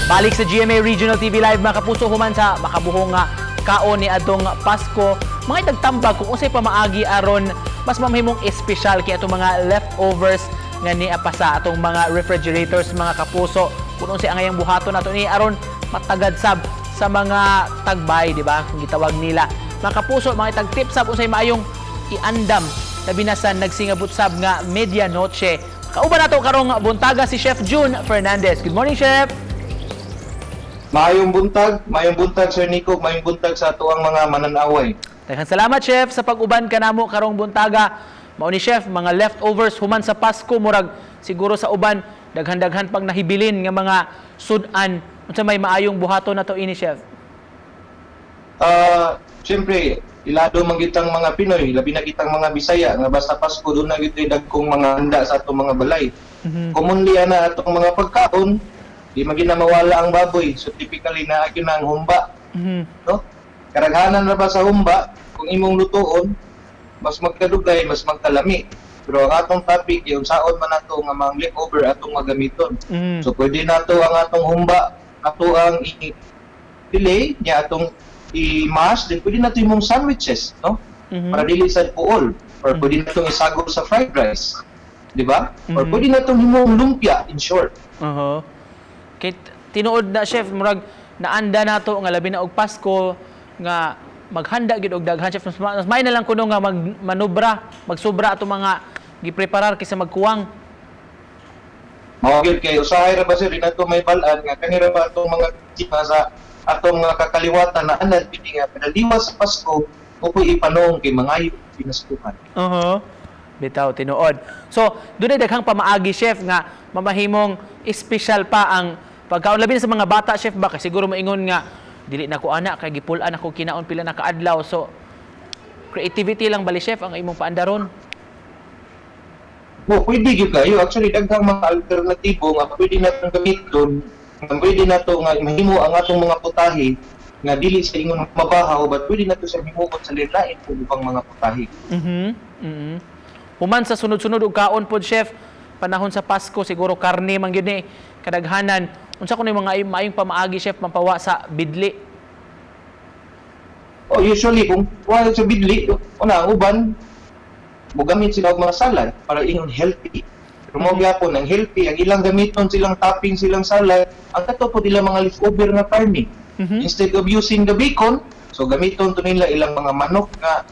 Balik sa GMA Regional TV Live, mga kapuso, human sa makabuhong nga kaon ni adtong Pasko. Mga itagtambag kung unsay pamaagi aron mas mamahimong espesyal kay atong mga leftovers nga nia pa sa atong mga refrigerators, mga kapuso. Kung unsay angayang buhaton nato ni aron matagad sab sa mga tagbay, di ba? Kung gitawag nila. Mga kapuso, mga itag tips sab unsay maayong iandam labi na sa nagsingabot sab nga medianoche. Kauban nato karong buntaga si Chef June Fernandez. Good morning, Chef. Maayong buntag, Sir Nico, maayong buntag sa atuang mga mananaway. Daghang salamat, Chef, sa pag-uban kanamo karong buntaga. Mao ni, Chef, mga leftovers human sa Pasko, murag siguro sa uban daghan-daghan pang nahibilin nga mga sud-an. Unsa may maayong buhaton nato ini, Chef? Siyempre, ilado man kitang mga Pinoy, labi na kitang mga Bisaya nga basta Pasko duna gyud dagkong mga handa sa atong mga balay. Commonly ana atong mga pagkaon, di man gyud na mawala ang baboy. So typically naa gyud na ang humba, no? Karaghanan ra ba sa humba, kung imong lutuon, mas magkadugay, mas magkalami. Pero ang atong topic, yung saon man nato nga mga leftover atong magamiton. So pwede nato ang atong humba, ato ang i-fillet, niya atong i-mash, then pwede nato imong sandwiches, no? Para dili sa puol. Or pwede natong isagol sa fried rice. Di ba? Or pwede natong himong lumpia, in short. Kay tinuod na, Chef, murag naanda nato nga labi na og Pasko nga maghanda gyud og daghan, Chef. Mas may na lang kuno nga magmanobra, magsubra atong mga gipreparar kaysa magkuwang. Mao gyud kay usahay ra ba, sir, di nato may balaan nga kani ra ba atong mga chika sa atong mga kakaliwatan na anad pili nga kada liwas sa Pasko upoy ipanong kay mangayo pinaskuhan. Bitaw, tinuod. So, dunay daghang pamaagi, Chef, nga mamahimong espesyal pa ang pagkaon labi na sa mga bata, Chef, ba kay siguro maingon nga dili na ko ana kay gipul-an ako kinaon pila na kaadlaw. So, creativity lang bali, Chef, ang imong paandaron. Mo pwede gyud kayo. Actually, daghang mga alternatibo nga pwede natong gamiton, nga pwede nato nga mahimo ang atong mga putahe nga dili sa ingon mabahaw, but pwede nato sa himuon sa lain kung ubang mga putahe. Human sa sunod-sunod og kaon pod, Chef, panahon sa Pasko siguro karne man gyud ni kadaghanan. Unsa kuno yung mga maayong pamaagi, Chef, mapawa sa bidli? Oh, usually kung wala sa bidli, una ang uban mogamit sila og mga salad para ingon healthy. Pero mo gyapon ang healthy, ang ilang gamiton silang topping silang salad, ang kato po nila mga leftover nga karne. Instead of using the bacon, so gamiton to nila ilang mga manok nga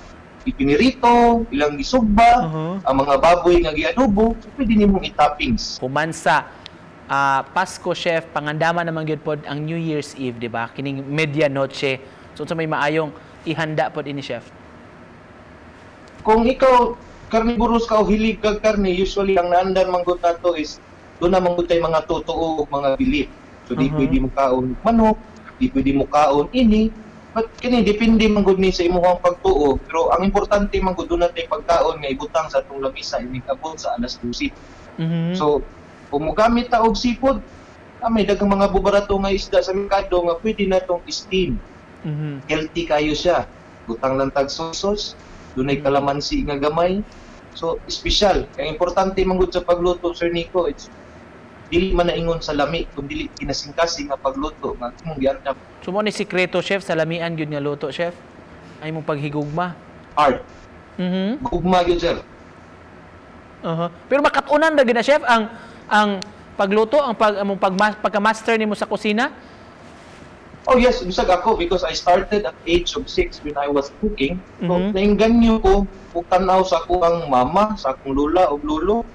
ipinirito, ilang gisugba, ang mga baboy nga giadobo, so pwede nimong i-toppings. Human sa Pasko, Chef, pangandaman naman gyud pod ang New Year's Eve, di ba? Kining medianoche. So unsa may maayong ihanda pod ini, Chef? Kung ikaw carnivorous ka o hilig kag karne, usually ang naandan manggod nato is duna man gud tay mga totoo ug mga belief. So di pwede mo kaon manok, di pwede mo kaon ini. But kini depende man gud ni sa imong pagtuo, pero ang importante man gud duna tay pagkaon nga ibutang sa atong lamisa inig abot sa alas 12. So kung mogamit ta og seafood, may daghang mga bubarato nga isda sa merkado nga pwede natong steam. Healthy kayo siya. Butang lang tag soy sauce, dunay kalamansi nga gamay. So, espesyal. Kaya importante man gud sa pagluto, Sir Nico, it's dili man naingon sa lami, kung dili kinasingkasing nga pagluto nga imong giandam. So mo ni sikreto, Chef, sa lamian gyud nga luto, Chef? Ay mong paghigugma. Art. Gugma gyud, sir. Pero makatunan ra gyud na, Chef, ang pagluto, ang pag among pag pagka-master nimo sa kusina. Oh yes, bisag ako because I started at age of 6 when I was cooking. So naingganyo ko ug tan-aw sa akong mama, sa akong lola ug lolo.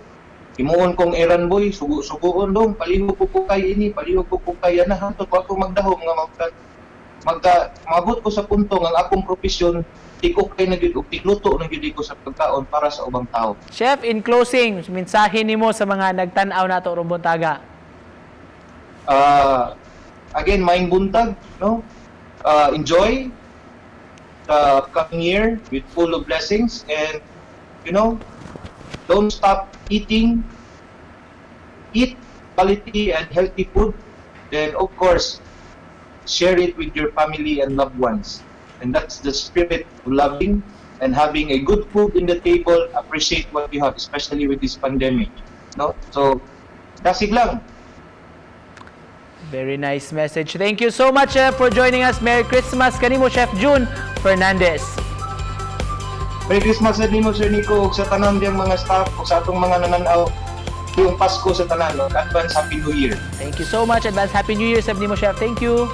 Himuon kong errand boy, sugo-sugoon dong, palihog ko ko kay ini, palihog ko ko kay ana, hantod ko ako magdahom nga magka maabot ko sa punto nga ang akong propesyon tig-ukay na gyud ug tigluto na gyud ko sa pagkaon para sa ubang tao. Chef, in closing, mensahe nimo sa mga nagtan-aw nato karong buntaga. Again, maayong buntag, no? Enjoy the upcoming year with full of blessings and don't stop eating. Eat quality and healthy food. Then, of course, share it with your family and loved ones. And that's the spirit of loving and having a good food in the table. Appreciate what you have, especially with this pandemic. No? So, dasig lang. Very nice message. Thank you so much, Chef, for joining us. Merry Christmas kanimo, Chef June Fernandez. Merry Christmas sa nimo, Sir Nico, ug sa tanan diyang mga staff ug sa atong mga nananaw. Yung Pasko sa tanan, no? Advance Happy New Year. Thank you so much. Advance Happy New Year sa nimo, Chef. Thank you.